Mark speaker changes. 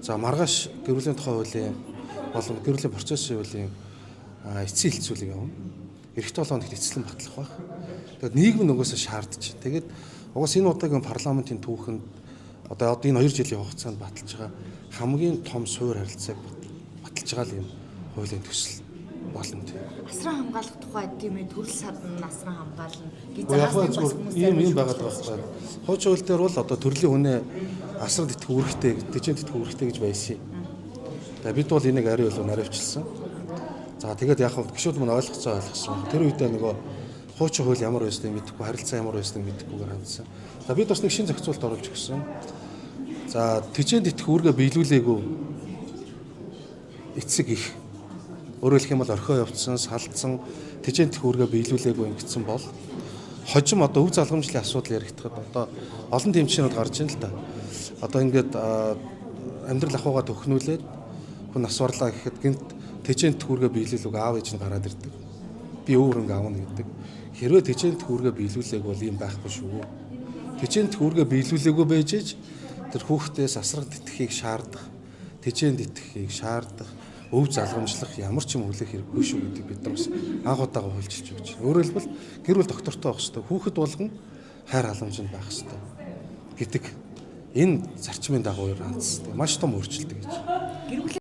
Speaker 1: За, маргааш гэр бүлийн тухай хуулийн болон гэр бүлийн процессын хуулийн эцсийн хэлтсүүлэг явна. Ирэх 7 хоногт эцэслэн батлах байх. Тэгээд нийгэм нөгөөсөө шаардж. Тэгээд угаас энэ удаагийн парламентын түүхэнд одоо энэ 2 жилийн хугацаанд баталж байгаа хамгийн том суур харилцааг баталж байгаа л юм хуулийн төсөл болно, тийм.
Speaker 2: Асран хамгаалах тухай, тийм ээ, төрөл садан асран хамгаална гэж
Speaker 1: Яг
Speaker 2: заасан бас хүмүүс
Speaker 1: ийм байгаад байгаа байхгүй. Хуучин хууль дээр бол одоо төрлийн хүнээ асран тэтгэх үүрэгтэй, тэжээн тэтгэх үүрэгтэй гэж байсан юм. Тэгээ бид бол энийг арай илүү наривчилсан. За, тэгээд яг хав гişүүд мань ойлгоцоо ойлгосон. Тэр үедээ нөгөө хуучин хууль ямар байсныг мэдэхгүй, харилцаа ямар байсныг мэдэхгүйгээр хандсан. За, бид бас нэг шин зохицуулалт оруулж өгсөн. За, тэжээн тэтгэх үүргээ биелүүлээгүй эцэг их, өөрөөр хэлэх юм бол орхио явцсан, салдсан, тэжээн тэтгэх үүргээ биелүүлээгүй ингэсэн бол хожим одоо өв залгамжлын асуудал яригдахад одоо олон тэмцээнүүд гарч ийн л да. Одоо ингээд амьдрал ахуйгаа төхнүүлээд хүн нас барлаа гэхэд гинт тэжээн тэтгэх үүргээ биелүүлэг аав ээж нь гараад ирдэг. Би өөр ингээ авна гэдэг. Хэрвээ тэжээн тэтгэх үүргээ биелүүлээг бол ийм байхгүй шүү. Тэжээн тэтгэх үүргээ биелүүлээгүй байж ээж тэр хүүхдээс асраг тэтгэхийг шаардах, тэжээн тэтгэхийг шаардах, өв залгамжлах ямар ч юм хүлээх хэрэггүй шүү гэдэг бид нар бас анх удаага хуульчилж өгч. Өөрөөр хэлбэл, гэр бүл доктортой байх хэрэгтэй. Хүүхэд болгон хайр халамж нь байх хэрэгтэй гэдэг энэ зарчмын дагуу хандсан. Маш том өөрчлөлт гэж.
Speaker 2: Гэр бүлийн